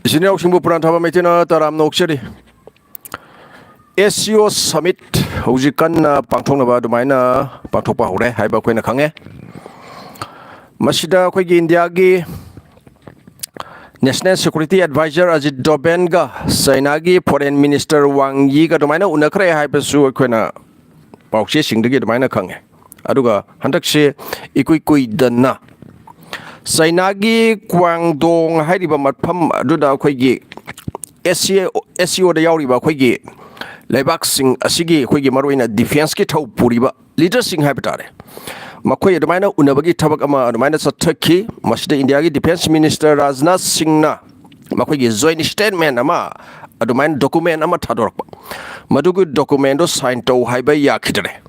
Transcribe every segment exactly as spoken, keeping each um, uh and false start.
ꯏꯆꯤꯟ ꯏꯅꯥꯎꯁꯤꯡꯕꯨ ꯄꯨꯔꯥꯟ ꯊꯥꯕ ꯃꯩꯇꯩꯅ ꯇꯔꯥꯝꯅ ꯑꯣꯛꯆꯔꯤ꯫ ꯑꯦꯁ ꯁꯤ ꯑꯣ ꯁꯃꯤꯠ ꯍꯧꯖꯤꯛ ꯀꯟꯅ ꯄꯥꯡꯊꯣꯛꯅꯕ ꯑꯗꯨꯃꯥꯏꯅ ꯄꯥꯡꯊꯣꯛꯄ ꯍꯧꯔꯦ ꯍꯥꯏꯕ ꯑꯩꯈꯣꯏꯅ ꯈꯪꯉꯦ꯫ ꯃꯁꯤꯗ ꯑꯩꯈꯣꯏꯒꯤ ꯏꯟꯗꯤꯌꯥꯒꯤ ꯅꯦꯁꯅꯦꯜ ꯁꯦꯀ꯭ꯌꯨꯔꯤꯇꯤ ꯑꯦꯗꯚꯥꯏꯖꯔ ꯑꯖꯤꯠ ꯗꯣꯚꯦꯟꯒ ꯆꯩꯅꯥꯒꯤ ꯐꯣꯔꯦꯟ ꯃꯤꯅꯤꯁꯇꯔ ꯋꯥꯡ ꯌꯤꯒ ꯑꯗꯨꯃꯥꯏꯅ ꯎꯅꯈ꯭ꯔꯦ ꯍꯥꯏꯕꯁꯨ ꯑꯩꯈꯣꯏꯅ ꯄꯥꯎꯆꯦꯁꯤꯡꯗꯒꯤ ꯑꯗꯨꯃꯥꯏꯅ ꯈꯪꯉꯦ꯫ ꯑꯗꯨꯒ ꯍꯟꯗꯛꯁꯦ ꯏꯀꯨꯏ ꯀꯨꯏꯗꯅ ꯆꯩꯅꯥꯒꯤ ꯀ꯭ꯋꯥꯡꯗꯣꯡ ꯍꯥꯏꯔꯤꯕ ꯃꯐꯝ ꯑꯗꯨꯗ ꯑꯩꯈꯣꯏꯒꯤ ꯑꯦꯁ ꯁꯤ ꯑꯦꯁ ꯁꯤ ꯑꯣꯗ ꯌꯥꯎꯔꯤꯕ ꯑꯩꯈꯣꯏꯒꯤ ꯂꯩꯕꯥꯛꯁꯤꯡ ꯑꯁꯤꯒꯤ ꯑꯩꯈꯣꯏꯒꯤ ꯃꯔꯨꯑꯣꯏꯅ ꯗꯤꯐꯦꯟꯁꯀꯤ ꯊꯧ ꯄꯨꯔꯤꯕ ꯂꯤꯗꯔꯁꯤꯡ ꯍꯥꯏꯕ ꯇꯥꯔꯦ, ꯃꯈꯣꯏ ꯑꯗꯨꯃꯥꯏꯅ ꯎꯅꯕꯒꯤ ꯊꯕꯛ ꯑꯃ ꯑꯗꯨꯃꯥꯏꯅ ꯆꯠꯊꯈꯤ꯫ ꯃꯁꯤꯗ ꯏꯟꯗꯤꯌꯥꯒꯤ ꯗꯤꯐꯦꯟꯁ ꯃꯤꯅꯤꯁꯇꯔ ꯔꯥꯖꯅꯥꯊ ꯁꯤꯡꯅ ꯃꯈꯣꯏꯒꯤ ꯖꯣꯏꯟ ꯁ꯭ꯇꯦꯠꯃꯦꯟ ꯑꯃ, ꯑꯗꯨꯃꯥꯏꯅ ꯗꯣꯀꯨꯃꯦꯟ ꯑꯃ ꯊꯥꯗꯣꯔꯛꯄ꯫ ꯃꯗꯨꯒꯤ ꯗꯣꯀꯨꯃꯦꯟꯗꯣ ꯁꯥꯏꯟ ꯇꯧ ꯍꯥꯏꯕ ꯌꯥꯈꯤꯗ꯭ꯔꯦ꯫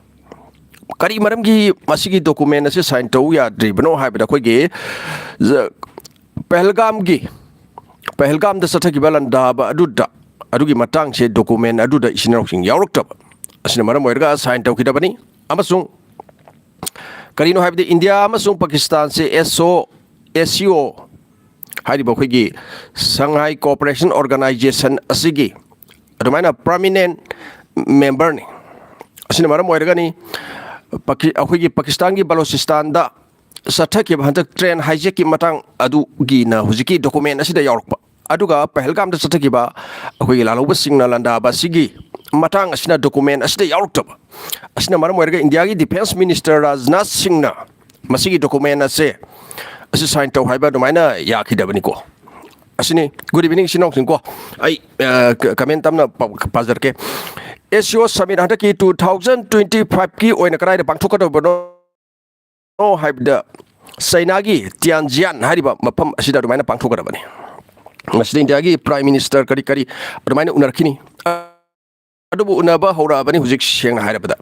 ꯀꯔꯤ ꯃꯔꯝꯒꯤ ꯃꯁꯤꯒꯤ ꯗꯣꯀꯨꯃꯦꯟ ꯑꯁꯤ ꯁꯥꯏꯟ ꯇꯧ ꯌꯥꯗ꯭ꯔꯤꯕꯅꯣ ꯍꯥꯏꯕꯗ ꯑꯩꯈꯣꯏꯒꯤ ꯖ-, ꯄꯍꯜꯒꯥꯝꯒꯤ, ꯄꯍꯜꯒꯥꯝꯗ ꯆꯠꯊꯈꯤꯕ ꯂꯥꯟꯗꯥꯕ ꯑꯗꯨꯗ, ꯑꯗꯨꯒꯤ ꯃꯇꯥꯡꯁꯦ ꯗꯣꯀꯨꯃꯦꯟ ꯑꯗꯨꯗ ꯏꯆꯤꯟ ꯏꯅꯥꯎꯁꯤꯡ ꯌꯥꯎꯔꯛꯇꯕ ꯑꯁꯤꯅ ꯃꯔꯝ ꯑꯣꯏꯔꯒ ꯁꯥꯏꯟ ꯇꯧꯈꯤꯗꯕꯅꯤ꯫ ꯑꯃꯁꯨꯡ ꯀꯔꯤꯅꯣ ꯍꯥꯏꯕꯗꯤ ꯏꯟꯗꯤꯌꯥ ꯑꯃꯁꯨꯡ ꯄꯥꯀꯤꯁꯇꯥꯟꯁꯦ ꯑꯦꯁ ꯑꯣ, ꯑꯦꯁ ꯁꯤ ꯑꯣ ꯍꯥꯏꯔꯤꯕ ꯑꯩꯈꯣꯏꯒꯤ ꯁꯪꯍꯥꯏ ꯀꯣꯑꯣꯄꯔꯦꯁꯟ ꯑꯣꯔꯒꯅꯥꯏꯖꯦꯁꯟ ꯑꯁꯤꯒꯤ ꯑꯗꯨꯃꯥꯏꯅ ꯄꯔꯃꯤꯅꯦꯟ ꯃꯦꯝꯕꯔꯅꯤ꯫ ꯑꯁꯤꯅ ꯃꯔꯝ ꯑꯣꯏꯔꯒꯅꯤ ꯄꯥꯀꯤ-, ꯑꯩꯈꯣꯏꯒꯤ ꯄꯥꯀꯤꯁꯇꯥꯟꯒꯤ ꯕꯂꯣꯆꯤꯁꯇꯥꯟꯗ ꯆꯠꯊꯈꯤꯕ ꯍꯟꯗꯛ ꯇ꯭ꯔꯦꯟ ꯍꯥꯏꯖꯦꯛꯀꯤ ꯃꯇꯥꯡ ꯑꯗꯨꯒꯤꯅ ꯍꯧꯖꯤꯛꯀꯤ ꯗꯣꯀꯨꯃꯦꯟ ꯑꯁꯤꯗ ꯌꯥꯎꯔꯛꯄ꯫ ꯑꯗꯨꯒ ꯄꯍꯜꯒꯥꯝꯗ ꯆꯠꯊꯈꯤꯕ ꯑꯩꯈꯣꯏꯒꯤ ꯂꯥꯜꯍꯧꯕꯁꯤꯡꯅ ꯂꯥꯟꯗꯥꯕ ꯑꯁꯤꯒꯤ ꯃꯇꯥꯡ ꯑꯁꯤꯅ ꯗꯣꯀꯨꯃꯦꯟ ꯑꯁꯤꯗ ꯌꯥꯎꯔꯛꯇꯕ ꯑꯁꯤꯅ ꯃꯔꯝ ꯑꯣꯏꯔꯒ ꯏꯟꯗꯤꯌꯥꯒꯤ ꯗꯤꯐꯦꯟꯁ ꯃꯤꯅꯤꯁꯇꯔ ꯔꯥꯖꯅꯥꯊ ꯁꯤꯡꯅ ꯃꯁꯤꯒꯤ ꯗꯣꯀꯨꯃꯦꯟ ꯑꯁꯦ ꯑꯁꯤ ꯁꯥꯏꯟ ꯇꯧ ꯍꯥꯏꯕ ꯑꯗꯨꯃꯥꯏꯅ ꯌꯥꯈꯤꯗꯕꯅꯤꯀꯣ꯫ ꯑꯁꯤꯅꯤ꯫ ꯒꯨꯗ ꯏꯚꯤꯅꯤꯡ ꯏꯆꯤꯟ ꯏꯅꯥꯎꯁꯤꯡꯀꯣ꯫ ꯑꯩ, ꯑ, ꯀ-, ꯀꯃꯦꯟ ꯇꯞꯅ ꯄ-, ꯄꯥꯖꯔꯛꯀꯦ꯫ ꯑꯦꯁ ꯁꯤ ꯑꯣ ꯁꯃꯤꯠ ꯍꯟꯗꯛꯀꯤ ꯇꯨ ꯊꯥꯎꯖꯟ ꯇ꯭ꯋꯦꯟꯇꯤ ꯐꯥꯏꯚꯀꯤ ꯑꯣꯏꯅ ꯀꯗꯥꯏꯗ ꯄꯥꯡꯊꯣꯛꯀꯗꯕꯅꯣ ꯍꯥꯏꯕꯗ ꯆꯩꯅꯥꯒꯤ ꯇꯤꯌꯥꯟꯖꯤꯌꯥꯟ ꯍꯥꯏꯔꯤꯕ ꯃꯐꯝ ꯑꯁꯤꯗ ꯑꯗꯨꯃꯥꯏꯅ ꯄꯥꯡꯊꯣꯛꯀꯗꯕꯅꯤ꯫ ꯃꯁꯤꯗ ꯏꯟꯗꯤꯌꯥꯒꯤ ꯄ꯭ꯔꯥꯏꯝ ꯃꯤꯅꯤꯁꯇꯔ ꯀꯔꯤ ꯀꯔꯤ ꯑꯗꯨꯃꯥꯏꯅ ꯎꯅꯔꯛꯈꯤꯅꯤ꯫ ꯑꯗꯨꯕꯨ ꯎꯅꯕ ꯍꯧꯔꯛꯑꯕꯅꯤ ꯍꯧꯖꯤꯛ ꯁꯦꯡꯅ ꯍꯥꯏꯔꯕꯗ꯫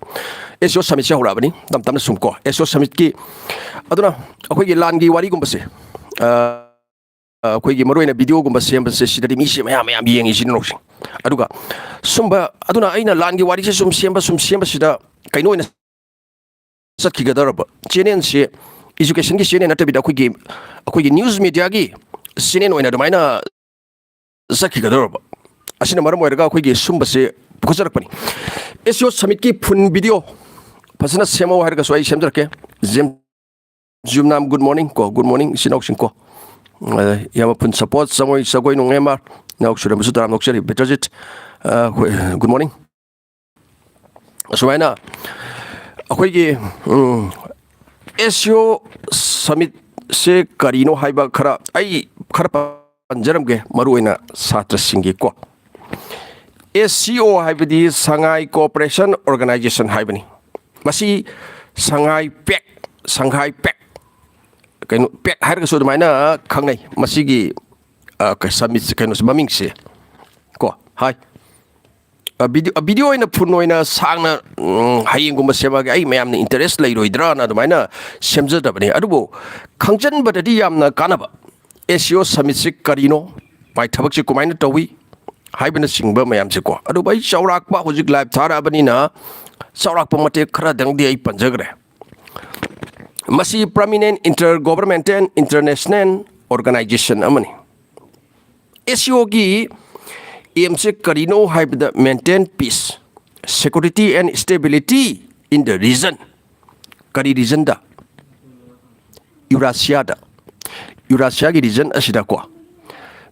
ꯑꯦꯁ ꯁꯤ ꯑꯣ ꯁꯃꯤꯠꯁꯦ ꯍꯧꯔꯛꯑꯕꯅꯤ ꯇꯞ ꯇꯞꯅ ꯁꯨꯝ ꯀꯣ꯫ ꯑꯦꯁ ꯁꯤ ꯑꯣ ꯁꯃꯤꯠꯀꯤ ꯑꯗꯨꯅ ꯑꯩꯈꯣꯏꯒꯤ ꯂꯥꯟꯒꯤ ꯋꯥꯔꯤꯒꯨꯝꯕꯁꯦ, ꯑ, ꯑꯩꯈꯣꯏꯒꯤ ꯃꯔꯨꯑꯣꯏꯅ ꯚꯤꯗꯤꯑꯣꯒꯨꯝꯕ ꯁꯦꯝꯕꯁꯦ ꯁꯤꯗꯗꯤ ꯃꯤꯁꯦ ꯃꯌꯥꯝ ꯃꯌꯥꯝ ꯌꯦꯡꯉꯤ ꯏꯆꯤꯟ ꯏꯅꯥꯎꯁꯤꯡ꯫ ꯑꯗꯨꯒ ꯁꯨꯝꯕ ꯑꯗꯨꯅ ꯑꯩꯅ ꯂꯥꯟꯒꯤ ꯋꯥꯔꯤꯁꯦ ꯁꯨꯝ ꯁꯦꯝꯕ ꯁꯨꯝ ꯁꯦꯝꯕꯁꯤꯗ ꯀꯩꯅꯣ ꯑꯣꯏꯅ ꯆꯠꯈꯤꯒꯗꯧꯔꯕ ꯆꯦꯅꯦꯜꯁꯦ, ꯏꯖꯨꯀꯦꯁꯟꯒꯤ ꯆꯦꯅꯦꯜ ꯅꯠꯇꯕꯤꯗ ꯑꯩꯈꯣꯏꯒꯤ, ꯑꯩꯈꯣꯏꯒꯤ ꯅ꯭ꯌꯨꯁ ꯃꯦꯗꯤꯌꯥꯒꯤ ꯆꯦꯅꯦꯜ ꯑꯣꯏꯅ ꯑꯗꯨꯃꯥꯏꯅ ꯆꯠꯈꯤꯒꯗꯧꯔꯕ꯫ ꯑꯁꯤꯅ ꯃꯔꯝ ꯑꯣꯏꯔꯒ ꯑꯩꯈꯣꯏꯒꯤ ꯁꯨꯝꯕꯁꯦ ꯄꯨꯈꯠꯆꯔꯛꯄꯅꯤ꯫ ꯑꯦꯁ ꯁꯤ ꯑꯣ ꯁꯃꯤꯠꯀꯤ ꯐꯨꯟ ꯚꯤꯗꯤꯑꯣ ꯐꯖꯅ ꯁꯦꯝꯃꯧ ꯍꯥꯏꯔꯒꯁꯨ ꯑꯩ ꯁꯦꯝꯖꯔꯛꯀꯦ꯫ ꯖꯦꯝ ꯖꯤꯝꯅꯥꯝ, ꯒꯨꯗ ꯃꯣꯔꯅꯤꯡ ꯀꯣ, ꯒꯨꯗ ꯃꯣꯔꯅꯤꯡ ꯏꯆꯤꯟ ꯏꯅꯥꯎꯁꯤꯡ ꯀꯣ꯫ ꯑ, ꯏꯌꯥꯝꯕ ꯐꯨꯟ ꯁꯄꯣꯔꯠ, ꯆꯪꯉꯣꯏ ꯁꯒꯣꯏ ꯅꯣꯡꯉꯦꯝꯃ, ꯏꯅꯥꯎ ꯁꯨꯔꯦꯝꯕꯁꯨ ꯇꯔꯥꯝ ꯑꯣꯛꯆꯔꯤ, ꯕꯤꯇꯔꯖꯤꯠ, ꯑ, ꯍꯣꯏ, ꯒꯨꯗ ꯃꯣꯔꯅꯤꯡ꯫ ꯑꯁꯨꯃꯥꯏꯅ ꯑꯩꯈꯣꯏꯒꯤ, ꯎꯝ, ꯑꯦꯁ ꯁꯤ ꯑꯣ ꯁꯃꯤꯠꯁꯦ ꯀꯔꯤꯅꯣ ꯍꯥꯏꯕ ꯈꯔ ꯑꯩ ꯈꯔ ꯄꯟꯖꯔꯝꯒꯦ, ꯃꯔꯨꯑꯣꯏꯅ ꯁꯥꯇ꯭ꯔꯁꯤꯡꯒꯤꯀꯣ꯫ ꯑꯦꯁ ꯁꯤ ꯑꯣ ꯍꯥꯏꯕꯗꯤ ꯁꯉꯥꯏ ꯀꯣꯑꯣꯄꯔꯦꯁꯟ ꯑꯣꯔꯒꯅꯥꯏꯖꯦꯁꯟ ꯍꯥꯏꯕꯅꯤ꯫ ꯃꯁꯤ ꯁꯉꯥꯏ ꯄꯦꯛ, ꯁꯪꯍꯥꯏ ꯄꯦꯛ, ꯀꯩꯅꯣ, ꯄꯦꯛ ꯍꯥꯏꯔꯒꯁꯨ ꯑꯗꯨꯃꯥꯏꯅ ꯈꯪꯅꯩ꯫ ꯃꯁꯤꯒꯤ, ꯑ, ꯀ-, ꯁꯃꯤꯠ-, ꯀꯩꯅꯣꯁꯦ, ꯃꯃꯤꯡꯁꯦ ꯀꯣ, ꯍꯥꯏ꯫ ꯑ, ꯚꯤꯗꯤꯑꯣ, ꯑ, ꯚꯤꯗꯤꯑꯣ ꯑꯣꯏꯅ ꯐꯨꯟ ꯑꯣꯏꯅ ꯁꯥꯡꯅ, ꯎꯝ, ꯍꯌꯦꯡꯒꯨꯝꯕ ꯁꯦꯝꯃꯛꯑꯒꯦ, ꯑꯩ ꯃꯌꯥꯝꯅ ꯏꯟꯇꯔꯦꯁ ꯂꯩꯔꯣꯏꯗ꯭ꯔꯥꯅ ꯑꯗꯨꯃꯥꯏꯅ ꯁꯦꯝꯖꯗꯕꯅꯤ꯫ ꯑꯗꯨꯕꯨ ꯈꯪꯖꯟꯕꯗꯗꯤ ꯌꯥꯝꯅ ꯀꯥꯟꯅꯕ꯫ ꯑꯦꯁ ꯁꯤ ꯑꯣ ꯁꯃꯤꯠꯁꯤ ꯀꯔꯤꯅꯣ? ꯃꯥꯏ ꯊꯕꯛꯁꯤ ꯀꯃꯥꯏꯅ ꯇꯧꯏ? ꯍꯥꯏꯕꯅꯆꯤꯡꯕ ꯃꯌꯥꯝꯁꯦꯀꯣ꯫ ꯑꯗꯨꯕꯨ ꯑꯩ ꯆꯥꯎꯔꯥꯛꯄ ꯍꯧꯖꯤꯛ ꯂꯥꯏꯚ ꯊꯥꯔꯛꯑꯕꯅꯤꯅ ꯆꯥꯎꯔꯥꯛꯄ ꯃꯇꯦꯛ ꯈꯔꯗꯪꯗꯤ ꯑꯩ ꯄꯟꯖꯈ꯭ꯔꯦ꯫ ꯃꯁꯤ permanent inter governmental international organization ꯑꯃꯅꯤ꯫ ꯑꯦꯁ ꯁꯤ ꯑꯣꯒꯤ ꯑꯦꯝꯁꯦ ꯀꯔꯤꯅꯣ ꯍꯥꯏꯕꯗ, maintain peace, security and stability in the region꯫ ꯀꯔꯤ ꯔꯤꯖꯟꯗ? ꯌꯨꯔꯥꯁꯤꯌꯥꯗ꯫ ꯌꯨꯔꯥꯁꯤꯌꯥꯒꯤ region ꯑꯁꯤꯗꯀꯣ,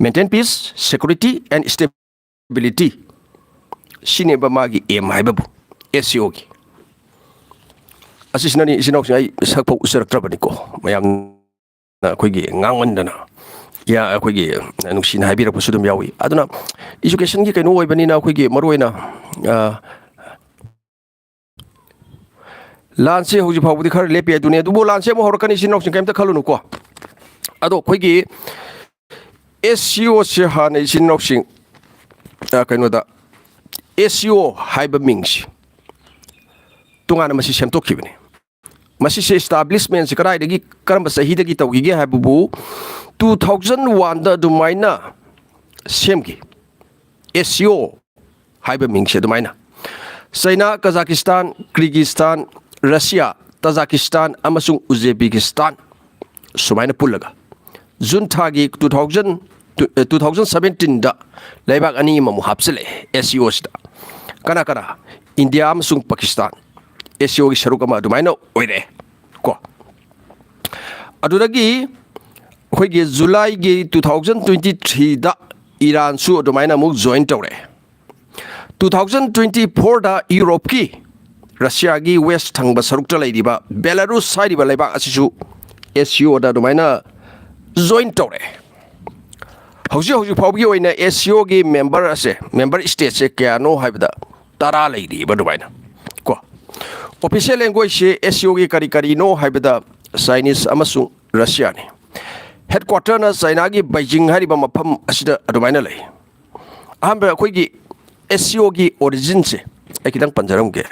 maintain peace, security and stability, ꯁꯤꯅꯦꯕ ꯃꯥꯒꯤ ꯑꯦꯝ ꯍꯥꯏꯕꯕꯨ, ꯑꯦꯁ ꯁꯤ ꯑꯣꯒꯤ꯫ ꯑꯁꯤꯁꯤꯅꯅꯤ, ꯏꯆꯤꯟ ꯏꯅꯥꯎꯁꯤꯡ, ꯑꯩ ꯁꯛꯐꯥꯎ ꯎꯠꯆꯔꯛꯇ꯭ꯔꯕꯅꯤꯀꯣ, ꯃꯌꯥꯝꯅ ꯑꯩꯈꯣꯏꯒꯤ ꯉꯥꯡꯃꯟꯗꯅ꯫ ꯌꯥ, ꯑꯩꯈꯣꯏꯒꯤ ꯅꯨꯡꯁꯤꯅ ꯍꯥꯏꯕꯤꯔꯛꯄꯁꯨ ꯑꯗꯨꯝ ꯌꯥꯎꯏ꯫ ꯑꯗꯨꯅ ꯏꯖꯨꯀꯦꯁꯟꯒꯤ ꯀꯩꯅꯣ ꯑꯣꯏꯕꯅꯤꯅ ꯑꯩꯈꯣꯏꯒꯤ ꯃꯔꯨꯑꯣꯏꯅ, ꯑ, ꯂꯥꯟꯁꯦ ꯍꯧꯖꯤꯛ ꯐꯥꯎꯕꯗꯤ ꯈꯔ ꯂꯦꯞꯄꯤ ꯑꯗꯨꯅꯤ, ꯑꯗꯨꯕꯨ ꯂꯥꯟꯁꯦ ꯑꯃꯨꯛ ꯍꯧꯔꯛꯀꯅꯤ, ꯏꯆꯤꯟ ꯏꯅꯥꯎꯁꯤꯡ, ꯀꯩꯝꯇ ꯈꯜꯂꯨꯅꯨꯀꯣ꯫ ꯑꯗꯣ ꯑꯩꯈꯣꯏꯒꯤ ꯑꯦꯁ ꯁꯤ ꯑꯣꯁꯦ ꯍꯥꯟꯅ, ꯏꯆꯤꯟ ꯏꯅꯥꯎꯁꯤꯡ, ꯑ, ꯀꯩꯅꯣꯗ, ꯑꯦꯁ ꯁꯤ ꯑꯣ ꯍꯥꯏꯕ ꯃꯤꯡꯁꯤ ꯇꯣꯉꯥꯟꯅ ꯃꯁꯤ ꯁꯦꯝꯗꯣꯛꯈꯤꯕꯅꯤ꯫ ꯃꯁꯤꯁꯦ ꯏꯁꯇꯥꯕ꯭ꯂꯤꯁꯃꯦꯟꯁꯦ ꯀꯗꯥꯏꯗꯒꯤ, ꯀꯔꯝꯕ ꯆꯍꯤꯗꯒꯤ ꯇꯧꯈꯤꯒꯦ ꯍꯥꯏꯕꯕꯨ, ꯇꯨ ꯊꯥꯎꯖꯟ ꯋꯥꯟꯗ ꯑꯗꯨꯃꯥꯏꯅ ꯁꯦꯝꯈꯤ꯫ ꯑꯦꯁ ꯁꯤ ꯑꯣ ꯍꯥꯏꯕ ꯃꯤꯡꯁꯦ ꯑꯗꯨꯃꯥꯏꯅ꯫ ꯆꯩꯅꯥ, ꯀꯖꯥꯀꯤꯁꯇꯥꯟ, ꯀ꯭ꯔꯤꯒꯤꯁꯇꯥꯟ, ꯔꯁꯤꯌꯥ, ꯇꯥꯖꯥꯀꯤꯁꯇꯥꯟ ꯑꯃꯁꯨꯡ ꯎꯖꯕꯦꯀꯤꯁꯇꯥꯟ ꯁꯨꯃꯥꯏꯅ ꯄꯨꯜꯂꯒ ꯖꯨꯟ ꯊꯥꯒꯤ ꯇꯨ ꯊꯥꯎꯖꯟ ꯇꯨ ꯊꯥꯎꯖꯟ ꯁꯕꯦꯟꯇꯤꯟꯗ ꯂꯩꯕꯥꯛ ꯑꯅꯤ ꯑꯃꯃꯨꯛ ꯍꯥꯞꯆꯤꯜꯂꯛꯑꯦ ꯑꯦꯁ ꯁꯤ ꯑꯣꯁꯤꯗ꯫ ꯀꯅꯥ ꯀꯅꯥ? ꯏꯟꯗꯤꯌꯥ ꯑꯃꯁꯨꯡ ꯄꯥꯀꯤꯁꯇꯥꯟ ꯑꯦꯁ ꯁꯤ ꯑꯣꯒꯤ ꯁꯔꯨꯛ ꯑꯃ ꯑꯗꯨꯃꯥꯏꯅ ꯑꯣꯏꯔꯛꯑꯦ ꯀꯣ꯫ ꯑꯗꯨꯗꯒꯤ ꯑꯩꯈꯣꯏꯒꯤ ꯖꯨꯂꯥꯏꯒꯤ ꯇꯨ ꯊꯥꯎꯖꯟ ꯇ꯭ꯋꯦꯟꯇꯤ ꯊ꯭ꯔꯤꯗ ꯏꯔꯥꯟꯁꯨ ꯑꯗꯨꯃꯥꯏꯅ ꯑꯃꯨꯛ ꯖꯣꯏꯟ ꯇꯧꯔꯛꯑꯦ꯫ ꯇꯨ ꯊꯥꯎꯖꯟ ꯇ꯭ꯋꯦꯟꯇꯤ ꯐꯣꯔꯗ ꯌꯨꯔꯣꯞꯀꯤ ꯔꯁꯤꯌꯥꯒꯤ ꯋꯦꯁ ꯊꯪꯕ ꯁꯔꯨꯛꯇ ꯂꯩꯔꯤꯕ ꯕꯦꯂꯥꯔꯨꯁ ꯍꯥꯏꯔꯤꯕ ꯂꯩꯕꯥꯛ ꯑꯁꯤꯁꯨ ꯑꯦꯁ ꯁꯤ ꯑꯣꯗ ꯑꯗꯨꯃꯥꯏꯅ ꯖꯣꯏꯟ ꯇꯧꯔꯛꯑꯦ꯫ ꯍꯧꯖꯤꯛ ꯍꯧꯖꯤꯛ ꯐꯥꯎꯕꯒꯤ ꯑꯣꯏꯅ ꯑꯦꯁ ꯁꯤ ꯑꯣꯒꯤ ꯃꯦꯝꯕꯔ ꯑꯁꯦ, ꯃꯦꯝꯕꯔ ꯁ꯭ꯇꯦꯠꯁꯦ ꯀꯌꯥꯅꯣ ꯍꯥꯏꯕꯗ ꯇꯔꯥ ꯂꯩꯔꯤꯕ ꯑꯗꯨꯃꯥꯏꯅ ꯀꯣ꯫ ꯑꯣꯐꯤꯁꯤꯌꯦꯜ ꯂꯦꯡꯒ꯭ꯋꯦꯖꯁꯦ ꯑꯦꯁ ꯁꯤ ꯑꯣꯒꯤ ꯀꯔꯤ ꯀꯔꯤꯅꯣ ꯍꯥꯏꯕꯗ ꯆꯥꯏꯅꯤꯁ ꯑꯃꯁꯨꯡ ꯔꯁꯤꯌꯥꯅꯤ꯫ ꯍꯦꯗꯀ꯭ꯋꯥꯇꯔꯅ ꯆꯥꯏꯅꯥꯒꯤ ꯕꯩꯖꯤꯡ ꯍꯥꯏꯔꯤꯕ ꯃꯐꯝ ꯑꯁꯤꯗ ꯑꯗꯨꯃꯥꯏꯅ ꯂꯩ꯫ ꯑꯍꯥꯟꯕ ꯑꯩꯈꯣꯏꯒꯤ ꯑꯦꯁ ꯁꯤ ꯑꯣꯒꯤ ꯑꯣꯔꯤꯖꯤꯟꯁꯦ ꯑꯩ ꯈꯤꯇꯪ ꯄꯟꯖꯔꯝꯒꯦ꯫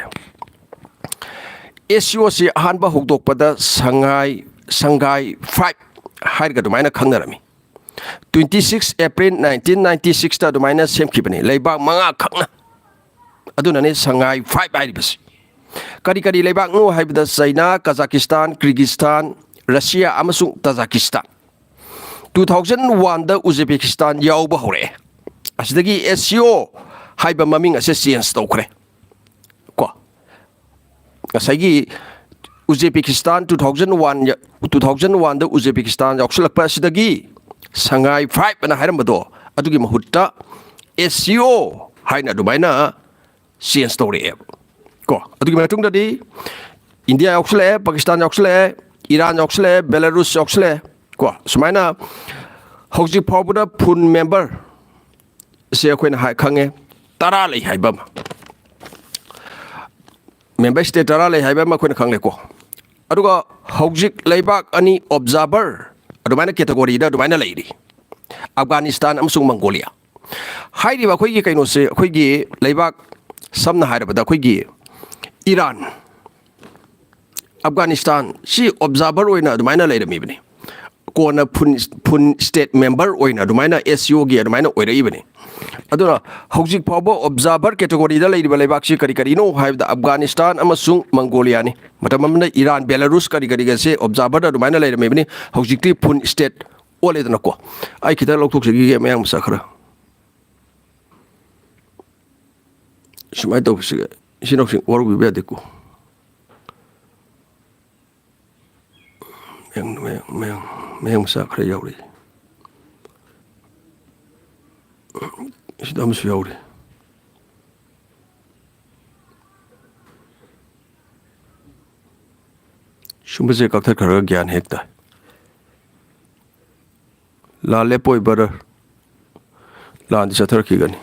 ꯑꯦꯁ ꯁꯤ ꯑꯣꯁꯤ ꯑꯍꯥꯟꯕ ꯍꯧꯗꯣꯛꯄꯗ ꯁꯉꯥꯏ, ꯁꯪꯒꯥꯏ ꯐꯥꯏꯚ ꯍꯥꯏꯔꯒ ꯑꯗꯨꯃꯥꯏꯅ ꯈꯪꯅꯔꯝꯃꯤ꯫ Twenty six April nineteen ninety ꯁꯤꯛꯁꯇ ꯑꯗꯨꯃꯥꯏꯅ ꯁꯦꯝꯈꯤꯕꯅꯤ, ꯂꯩꯕꯥꯛ ꯃꯉꯥ ꯈꯛꯅ꯫ ꯑꯗꯨꯅꯅꯤ ꯁꯉꯥꯏ ꯐꯥꯏꯚ ꯍꯥꯏꯔꯤꯕꯁꯤ꯫ ꯀꯔꯤ ꯀꯔꯤ ꯂꯩꯕꯥꯛꯅꯣ ꯍꯥꯏꯕꯗ ꯆꯩꯅꯥ, ꯀꯖꯥꯀꯤꯁꯇꯥꯟ, ꯀꯤꯔꯒꯤꯁꯇꯥꯟ, ꯔꯁꯤꯌꯥ ꯑꯃꯁꯨꯡ ꯇꯥꯖꯥꯀꯤꯁꯇꯥꯟ꯫ ꯇꯨ ꯊꯥꯎꯖꯟ ꯋꯥꯟꯗ ꯎꯖꯕꯦꯀꯤꯁꯇꯥꯟ ꯌꯥꯎꯕ ꯍꯧꯔꯛꯑꯦ꯫ ꯑꯁꯤꯗꯒꯤ ꯑꯦꯁ ꯁꯤ ꯑꯣ ꯍꯥꯏꯕ ꯃꯃꯤꯡ ꯑꯁꯦ ꯆꯦꯟꯖ ꯇꯧꯈ꯭ꯔꯦ ꯀꯣ꯫ ꯉꯁꯥꯏꯒꯤ Uzbekistan two thousand one, two thousand ꯋꯥꯟꯗ ꯎꯖꯕꯦꯀꯤꯁꯇꯥꯟ ꯌꯥꯎꯁꯜꯂꯛꯄ ꯑꯁꯤꯗꯒꯤ ꯁꯉꯥꯏ ꯐꯥꯏꯚ ꯑꯅ ꯍꯥꯏꯔꯝꯕꯗꯣ ꯑꯗꯨꯒꯤ ꯃꯍꯨꯠꯇ ꯑꯦꯁ ꯁꯤ ꯑꯣ ꯍꯥꯏꯅ ꯑꯗꯨꯃꯥꯏꯅ ꯆꯦꯟꯖ ꯇꯧꯔꯛꯑꯦꯕ ꯀꯣ꯫ ꯑꯗꯨꯒꯤ ꯃꯇꯨꯡꯗꯗꯤ ꯏꯟꯗꯤꯌꯥ ꯌꯥꯎꯁꯜꯂꯛꯑꯦ, ꯄꯥꯀꯤꯁꯇꯥꯟ ꯌꯥꯎꯁꯜꯂꯛꯑꯦ, ꯏꯔꯥꯟ ꯌꯥꯎꯁꯜꯂꯛꯑꯦ, ꯕꯦꯂꯥꯔꯨꯁ ꯌꯥꯎꯁꯜꯂꯛꯑꯦ ꯀꯣ꯫ ꯁꯨꯃꯥꯏꯅ ꯍꯧꯖꯤꯛ ꯐꯥꯎꯕꯗ ꯐꯨꯜ ꯃꯦꯝꯕꯔ ꯁꯦ ꯑꯩꯈꯣꯏꯅ ꯍꯥꯏ ꯈꯪꯉꯦ, ꯇꯔꯥ ꯂꯩ ꯍꯥꯏꯕ ꯑꯃ꯫ ꯃꯦꯝꯕꯔ ꯁ꯭ꯇꯦꯠ ꯇꯔꯥ ꯂꯩ ꯍꯥꯏꯕ ꯑꯃ ꯑꯩꯈꯣꯏꯅ ꯈꯪꯂꯦꯀꯣ꯫ ꯑꯗꯨꯒ ꯍꯧꯖꯤꯛ ꯂꯩꯕꯥꯛ ꯑꯅꯤ ꯑꯣꯕꯖꯥꯔꯚꯔ ꯑꯗꯨꯃꯥꯏꯅ ꯀꯦꯇꯒꯣꯔꯤꯗ ꯑꯗꯨꯃꯥꯏꯅ ꯂꯩꯔꯤ, ꯑꯐꯒꯥꯅꯤꯁꯇꯥꯟ ꯑꯃꯁꯨꯡ ꯃꯪꯒꯣꯂꯤꯌꯥ꯫ ꯍꯥꯏꯔꯤꯕ ꯑꯩꯈꯣꯏꯒꯤ ꯀꯩꯅꯣꯁꯦ, ꯑꯩꯈꯣꯏꯒꯤ ꯂꯩꯕꯥꯛ, ꯁꯝꯅ ꯍꯥꯏꯔꯕꯗ ꯑꯩꯈꯣꯏꯒꯤ ꯏꯔꯥꯟ, ꯑꯐꯒꯥꯅꯤꯁꯇꯥꯟ ꯁꯤ ꯑꯣꯕꯖꯥꯔꯚꯔ ꯑꯣꯏꯅ ꯑꯗꯨꯃꯥꯏꯅ ꯂꯩꯔꯝꯃꯤꯕꯅꯤ꯫ ꯀꯣꯟꯅ ꯐꯨꯜ, ꯐꯨꯜ ꯁ꯭ꯇꯦꯠ ꯃꯦꯝꯕꯔ ꯑꯣꯏꯅ ꯑꯗꯨꯃꯥꯏꯅ ꯑꯦꯁ ꯁꯤ ꯑꯣꯒꯤ ꯑꯗꯨꯃꯥꯏꯅ ꯑꯣꯏꯔꯛꯏꯕꯅꯤ꯫ ꯑꯗꯨꯅ ꯍꯧꯖꯤꯛ ꯐꯥꯎꯕ ꯑꯣꯕꯖꯥꯔꯚꯔ ꯀꯦꯇꯦꯒꯣꯔꯤꯗ ꯂꯩꯔꯤꯕ ꯂꯩꯕꯥꯛꯁꯤ ꯀꯔꯤ ꯀꯔꯤꯅꯣ ꯍꯥꯏꯕꯗ ꯑꯐꯒꯥꯅꯤꯁꯇꯥꯟ ꯑꯃꯁꯨꯡ ꯃꯪꯒꯣꯂꯤꯌꯥꯅꯤ꯫ ꯃꯇꯝ ꯑꯃꯗ ꯏꯔꯥꯟ, ꯕꯦꯂꯥꯔꯨꯁ ꯀꯔꯤ ꯀꯔꯤꯒꯁꯦ ꯑꯣꯕꯖꯥꯔꯚꯔꯗ ꯑꯗꯨꯃꯥꯏꯅ ꯂꯩꯔꯝꯃꯤꯕꯅꯤ꯫ ꯍꯧꯖꯤꯛꯇꯤ ꯐꯨꯜ ꯁ꯭ꯇꯦꯠ ꯑꯣꯜꯂꯦꯗꯅꯀꯣ꯫ ꯑꯩ ꯈꯤꯇꯪ ꯂꯧꯊꯣꯛꯆꯈꯤꯒꯦ, ꯃꯌꯥꯡ ꯃꯆꯥ ꯈꯔ꯫ ꯁꯨꯃꯥꯏꯅ ꯇꯧꯕꯁꯤꯒ ꯏꯆꯤꯟ ꯏꯅꯥꯎꯁꯤꯡ ꯋꯥꯔꯧꯕꯤꯕ ꯌꯥꯗꯦꯀꯣ꯫ ꯃꯌꯥꯡ, ꯃꯌꯥꯡ, ꯃꯌꯥꯡ, ꯃꯌꯥꯡ ꯃꯆꯥ ꯈꯔ ꯌꯥꯎꯔꯤ꯫ ꯁꯤꯗ ꯑꯃꯁꯨ ꯌꯥꯎꯔꯤ꯫ ꯁꯨꯝꯕꯁꯦ ꯀꯛꯊꯠꯈ꯭ꯔꯒ ꯒ꯭ꯌꯥꯟ ꯍꯦꯛ ꯇꯥꯏ꯫ ꯂꯥꯜꯂꯦ ꯄꯣꯏ brother꯫ ꯂꯥꯟꯗꯤ ꯆꯠꯊꯔꯛꯈꯤꯒꯅꯤ꯫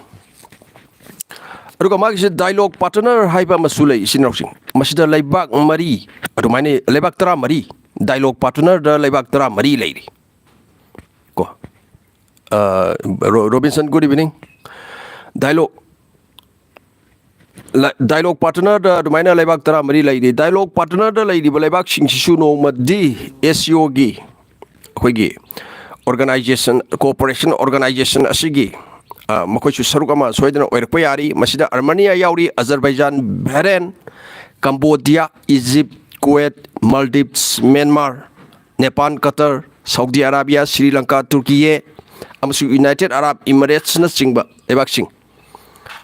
ꯑꯗꯨꯒ ꯃꯥꯒꯤꯁꯦ dialogue partner ꯍꯥꯏꯕ ꯑꯃꯁꯨ ꯂꯩ, ꯏꯆꯤꯟ ꯏꯅꯥꯎꯁꯤꯡ꯫ ꯃꯁꯤꯗ ꯂꯩꯕꯥꯛ ꯃꯔꯤ, ꯑꯗꯨꯃꯥꯏꯅ ꯂꯩꯕꯥꯛ ꯇꯔꯥꯃꯔꯤ, dialogue partnerꯗ ꯂꯩꯕꯥꯛ ꯇꯔꯥꯃꯔꯤ ꯂꯩꯔꯤ꯫ ꯀꯣ꯫ ꯑ, ꯔꯣ-, ꯔꯣꯕꯤꯟꯁꯟ, good evening꯫ Dialogue, ꯂ-, dialogue partnerꯗ ꯑꯗꯨꯃꯥꯏꯅ ꯂꯩꯕꯥꯛ ꯇꯔꯥꯃꯔꯤ ꯂꯩꯔꯤ꯫ Dialogue partnerꯗ ꯂꯩꯔꯤꯕ ꯂꯩꯕꯥꯛꯁꯤꯡꯁꯤꯁꯨ ꯅꯣꯡꯃꯗꯤ S C Oꯒꯤ, ꯑꯩꯈꯣꯏꯒꯤ organization, cooperation organization ꯑꯁꯤꯒꯤ, ꯑ, ꯃꯈꯣꯏꯁꯨ ꯁꯔꯨꯛ ꯑꯃ ꯁꯣꯏꯗꯅ ꯑꯣꯏꯔꯛꯄ ꯌꯥꯔꯤ꯫ ꯃꯁꯤꯗ ꯑꯔꯃꯦꯅꯤꯌꯥ ꯌꯥꯎꯔꯤ, Azerbaijan, Bahrain, Cambodia, Egypt, Kuwait, Maldives, Myanmar, Nepal, Qatar, Saudi Arabia, Sri Lanka, Turkiye ꯑꯃꯁꯨꯡ ꯌꯨꯅꯥꯏꯇꯦꯠ ꯑꯔꯥꯕ ꯏꯃꯤꯔꯦꯠꯁꯅꯆꯤꯡꯕ ꯂꯩꯕꯥꯛꯁꯤꯡ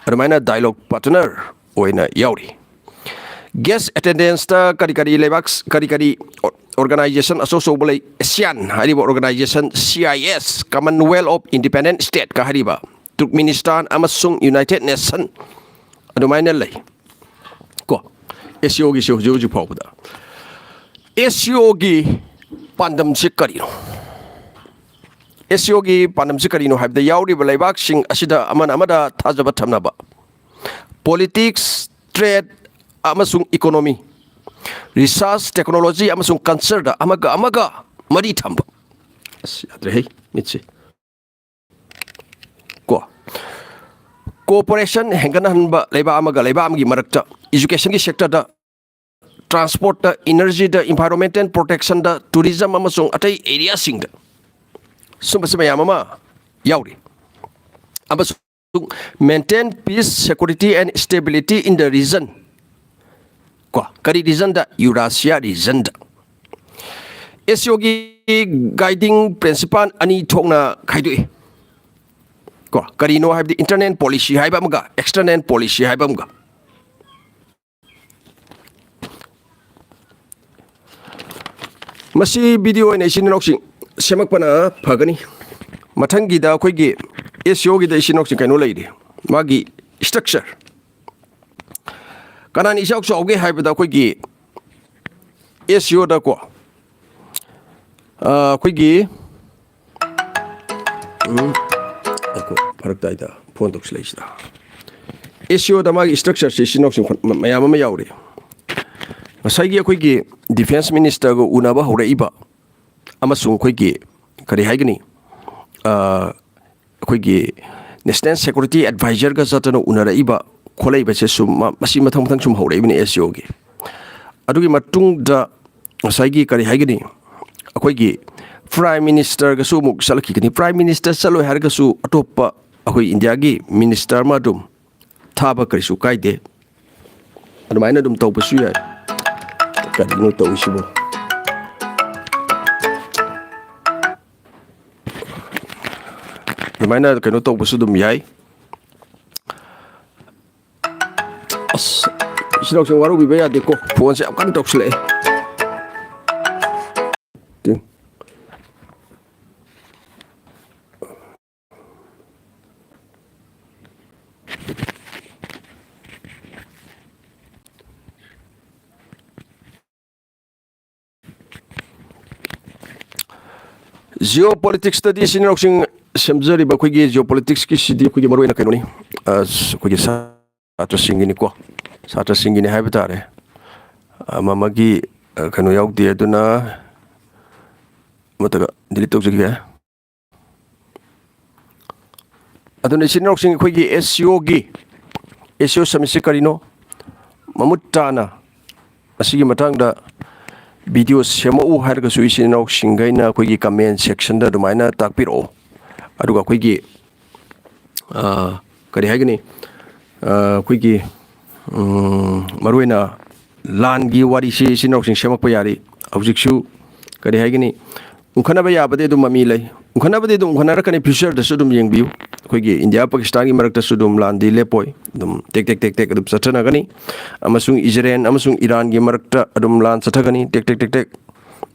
ꯑꯗꯨꯃꯥꯏꯅ dialogue partner ꯑꯣꯏꯅ ꯌꯥꯎꯔꯤ꯫ Guest attendanceꯇ ꯀꯔꯤ ꯀꯔꯤ ꯂꯩꯕꯥꯛ, ꯀꯔꯤ ꯀꯔꯤ organization ꯑꯆꯧ ꯑꯆꯧꯕ ꯂꯩ? ASEAN ꯍꯥꯏꯔꯤꯕ organization, C I S, Commonwealth of Independent Stateꯀ ꯍꯥꯏꯔꯤꯕ, ꯇꯨꯔꯀꯃꯦꯅꯤꯁꯇꯥꯟ ꯑꯃꯁꯨꯡ ꯌꯨꯅꯥꯏꯇꯦꯠ ꯅꯦꯁꯟ ꯑꯗꯨꯃꯥꯏꯅ ꯂꯩ꯫ ꯀꯣ, S C Oꯒꯤꯁꯤ ꯍꯧꯖꯤꯛ ꯍꯧꯖꯤꯛ ꯐꯥꯎꯕꯗ S C Oꯒꯤ ꯄꯥꯟꯗꯝꯁꯤ ꯀꯔꯤꯅꯣ? S C Oꯒꯤ ꯄꯥꯟꯗꯝꯁꯤ ꯀꯔꯤꯅꯣ ꯍꯥꯏꯕꯗ, ꯌꯥꯎꯔꯤꯕ ꯂꯩꯕꯥꯛꯁꯤꯡ ꯑꯁꯤꯗ ꯑꯃꯅ ꯑꯃꯗ ꯊꯥꯖꯕ ꯊꯝꯅꯕ, politics, trade ꯑꯃꯁꯨꯡ economy, research, technology ꯑꯃꯁꯨꯡ cultureꯗ ꯑꯃꯒ ꯑꯃꯒ ꯃꯔꯤ ꯊꯝꯕ꯫ ꯑꯁ, ꯌꯥꯗ꯭ꯔꯦꯍꯦ, ꯃꯤꯠꯁꯦ꯫ ꯀꯣ, cooperation ꯍꯦꯟꯒꯠꯍꯟꯕ ꯂꯩꯕꯥꯛ ꯑꯃꯒ ꯂꯩꯕꯥꯛ ꯑꯃꯒꯤ ꯃꯔꯛꯇ, educationꯒꯤ sectorꯗ, transportꯇ, energyꯗ, environmental protectionꯗ, tourism ꯑꯃꯁꯨꯡ ꯑꯇꯩ areaꯁꯤꯡꯗ꯫ ꯁꯨꯝꯕꯁꯤ ꯃꯌꯥꯝ ꯑꯃ ꯌꯥꯎꯔꯤ꯫ ꯑꯃꯁꯨꯡ maintain peace, security and stability in the region꯫ ꯀꯣ, ꯀꯔꯤ regionꯗ? Eurasia regionꯗ꯫ ꯑꯦꯁ ꯁꯤ ꯑꯣꯒꯤ ꯒꯥꯏꯗꯤꯡ ꯄ꯭ꯔꯤꯟꯁꯤꯄꯥꯜ ꯑꯅꯤ ꯊꯣꯛꯅ ꯈꯥꯏꯗꯣꯛꯏ꯫ ꯀꯣ, ꯀꯔꯤꯅꯣ ꯍꯥꯏꯕꯗꯤ, ꯏꯟꯇꯔꯅꯦꯜ ꯄꯣꯂꯤꯁꯤ ꯍꯥꯏꯕ ꯑꯃꯒ ꯑꯦꯛꯁꯇꯔꯅꯦꯜ ꯄꯣꯂꯤꯁꯤ ꯍꯥꯏꯕ ꯑꯃꯒ꯫ ꯃꯁꯤ ꯚꯤꯗꯤꯑꯣ ꯑꯣꯏꯅ ꯏꯆꯤꯟ ꯏꯅꯥꯎꯁꯤꯡ ꯁꯦꯝꯃꯛꯄꯅ ꯐꯒꯅꯤ꯫ ꯃꯊꯪꯒꯤꯗ ꯑꯩꯈꯣꯏꯒꯤ ꯑꯦꯁ ꯁꯤ ꯑꯣꯒꯤꯗ ꯏꯆꯤꯟ ꯏꯅꯥꯎꯁꯤꯡ ꯀꯩꯅꯣ ꯂꯩꯔꯤ, ꯃꯥꯒꯤ ꯏꯁꯇ꯭ꯔꯛꯆꯔ꯫ ꯀꯅꯥꯅ ꯏꯆꯥꯎ ꯆꯥꯎꯒꯦ ꯍꯥꯏꯕꯗ ꯑꯩꯈꯣꯏꯒꯤ ꯑꯦꯁ ꯁꯤ ꯑꯣꯗꯀꯣ, ꯑꯩꯈꯣꯏꯒꯤ ꯎꯝ, ꯉꯥꯏꯈꯣ, ꯐꯔꯛ ꯇꯥꯏꯗ, ꯐꯣꯟ ꯇꯧꯁꯤꯜꯂꯛꯏꯁꯤꯗ꯫ ꯑꯦꯁ ꯁꯤ ꯑꯣꯗ ꯃꯥꯒꯤ ꯏꯁꯇ꯭ꯔꯛꯆꯔꯁꯤ ꯏꯆꯤꯟ ꯏꯅꯥꯎꯁꯤꯡ ꯃꯌꯥꯝ ꯑꯃ ꯌꯥꯎꯔꯤ꯫ ꯉꯁꯥꯏꯒꯤ ꯑꯩꯈꯣꯏꯒꯤ ꯗꯤꯐꯦꯟꯁ ꯃꯤꯅꯤꯁꯇꯔꯒ ꯎꯅꯕ ꯍꯧꯔꯛꯏꯕ ꯑꯃꯁꯨꯡ ꯑꯩꯈꯣꯏꯒꯤ, ꯀꯔꯤ ꯍꯥꯏꯒꯅꯤ, ꯑ, ꯑꯩꯈꯣꯏꯒꯤ ꯅꯦꯁꯅꯦꯜ ꯁꯦꯀ꯭ꯌꯨꯔꯤꯇꯤ ꯑꯦꯗꯚꯥꯏꯖꯔꯒ ꯆꯠꯇꯅ ꯎꯅꯔꯛꯏꯕ ꯈꯣꯠꯂꯛꯏꯕꯁꯦ ꯁꯨꯝ ꯃ-, ꯃꯁꯤ ꯃꯊꯪ ꯃꯊꯪ ꯁꯨꯝ ꯍꯧꯔꯛꯏꯕꯅꯤ ꯑꯦꯁ ꯁꯤ ꯑꯣꯒꯤ꯫ ꯑꯗꯨꯒꯤ ꯃꯇꯨꯡꯗ ꯉꯁꯥꯏꯒꯤ, ꯀꯔꯤ ꯍꯥꯏꯒꯅꯤ, ꯑꯩꯈꯣꯏꯒꯤ ꯄ꯭ꯔꯥꯏꯝ ꯃꯤꯅꯤꯁꯇꯔꯒꯁꯨ ꯑꯃꯨꯛ ꯆꯠꯂꯛꯈꯤꯒꯅꯤ꯫ ꯄ꯭ꯔꯥꯏꯝ ꯃꯤꯅꯤꯁꯇꯔ ꯆꯠꯂꯣꯏ ꯍꯥꯏꯔꯒꯁꯨ ꯑꯇꯣꯞꯄ ꯑꯩꯈꯣꯏ ꯏꯟꯗꯤꯌꯥꯒꯤ ꯃꯤꯅꯤꯁꯇꯔ ꯑꯃ ꯑꯗꯨꯝ ꯊꯥꯕ ꯀꯔꯤꯁꯨ ꯀꯥꯏꯗꯦ꯫ ꯑꯗꯨꯃꯥꯏꯅ ꯑꯗꯨꯝ ꯇꯧꯕꯁꯨ ꯌꯥꯏ꯫ ꯀꯔꯤꯅꯣ ꯇꯧꯔꯤꯁꯤꯕꯣ? ꯑꯗꯨꯃꯥꯏꯅ ꯀꯩꯅꯣ ꯇꯧꯕꯁꯨ ꯑꯗꯨꯝ ꯌꯥꯏ꯫ ꯑꯁ, ꯏꯆꯤꯟ ꯏꯅꯥꯎꯁꯤꯡ ꯋꯥꯔꯧꯕꯤꯕ ꯌꯥꯗꯦꯀꯣ, ꯐꯣꯟꯁꯦ ꯌꯥꯝ ꯀꯟꯅ ꯇꯧꯁꯤꯜꯂꯛꯑꯦ꯫ ꯖꯤꯑꯣ ꯄꯣꯂꯤꯇꯤꯛꯁꯇꯗꯤ ꯏꯆꯤꯟ ꯏꯅꯥꯎꯁꯤꯡ ꯁꯦꯝꯖꯔꯤꯕ ꯑꯩꯈꯣꯏꯒꯤ ꯖꯤꯑꯣ ꯄꯣꯂꯤꯇꯤꯛꯁꯀꯤꯁꯤꯗꯤ ꯑꯩꯈꯣꯏꯒꯤ ꯃꯔꯨꯑꯣꯏꯅ ꯀꯩꯅꯣꯅꯤ, ꯑ, ꯑꯩꯈꯣꯏꯒꯤ ꯁꯥꯇ꯭ꯔꯁꯤꯡꯒꯤꯅꯤꯀꯣ, ꯁꯥꯇ꯭ꯔꯁꯤꯡꯒꯤꯅꯤ ꯍꯥꯏꯕ ꯇꯥꯔꯦ꯫ ꯑꯃ ꯑꯃꯒꯤ, ꯑ, ꯀꯩꯅꯣ ꯌꯥꯎꯗꯦ, ꯑꯗꯨꯅ ꯑꯃꯠꯇꯒ ꯗꯤꯂꯤꯠ ꯇꯧꯖꯒꯦ꯫ ꯑꯗꯨꯅ ꯏꯆꯤꯟ ꯏꯅꯥꯎꯁꯤꯡ, ꯑꯩꯈꯣꯏꯒꯤ ꯑꯦꯁ ꯁꯤ ꯑꯣꯒꯤ, ꯑꯦꯁ ꯁꯤ ꯑꯣ ꯁꯃꯤꯠꯁꯤ ꯀꯔꯤꯅꯣ? ꯃꯃꯨꯠ ꯇꯥꯅ ꯑꯁꯤꯒꯤ ꯃꯇꯥꯡꯗ ꯚꯤꯗꯤꯑꯣ ꯁꯦꯝꯃꯛꯎ ꯍꯥꯏꯔꯒꯁꯨ ꯏꯆꯤꯟ ꯏꯅꯥꯎꯁꯤꯡꯈꯩꯅ ꯑꯩꯈꯣꯏꯒꯤ ꯀꯃꯦꯟ ꯁꯦꯛꯁꯟꯗ ꯑꯗꯨꯃꯥꯏꯅ ꯇꯥꯛꯄꯤꯔꯛꯑꯣ꯫ ꯑꯗꯨꯒ ꯑꯩꯈꯣꯏꯒꯤ, ꯑ, ꯀꯔꯤ ꯍꯥꯏꯒꯅꯤ? ꯑ, ꯑꯩꯈꯣꯏꯒꯤ, ꯎꯝ, ꯃꯔꯨꯑꯣꯏꯅ ꯂꯥꯟꯒꯤ ꯋꯥꯔꯤꯁꯤ ꯏꯆꯤꯟ ꯏꯅꯥꯎꯁꯤꯡ ꯁꯦꯝꯃꯛꯄ ꯌꯥꯔꯤ꯫ ꯍꯧꯖꯤꯛꯁꯨ ꯀꯔꯤ ꯍꯥꯏꯒꯅꯤ, ꯎꯪꯈꯠꯅꯕ ꯌꯥꯕꯗꯤ ꯑꯗꯨꯝ ꯃꯃꯤ ꯂꯩ꯫ ꯎꯪꯈꯠꯅꯕꯗꯤ ꯑꯗꯨꯝ ꯎꯪꯈꯠꯅꯔꯛꯀꯅꯤ, ꯐ꯭ꯌꯨꯆꯔꯗꯁꯨ ꯑꯗꯨꯝ ꯌꯦꯡꯕꯤꯌꯨ꯫ ꯑꯩꯈꯣꯏꯒꯤ ꯏꯟꯗꯤꯌꯥ ꯄꯥꯀꯤꯁꯇꯥꯟꯒꯤ ꯃꯔꯛꯇꯁꯨ ꯑꯗꯨꯝ ꯂꯥꯟꯗꯤ ꯂꯦꯞꯄꯣꯏ, ꯑꯗꯨꯝ ꯇꯦꯛ ꯇꯦꯛ ꯇꯦꯛ ꯇꯦꯛ ꯑꯗꯨꯝ ꯆꯠꯊꯅꯒꯅꯤ꯫ ꯑꯃꯁꯨꯡ ꯏꯖꯔꯦꯜ ꯑꯃꯁꯨꯡ ꯏꯔꯥꯟꯒꯤ ꯃꯔꯛꯇ ꯑꯗꯨꯝ ꯂꯥꯟ ꯆꯠꯊꯒꯅꯤ, ꯇꯦꯛ ꯇꯦꯛ ꯇꯦꯛ ꯇꯦꯛ꯫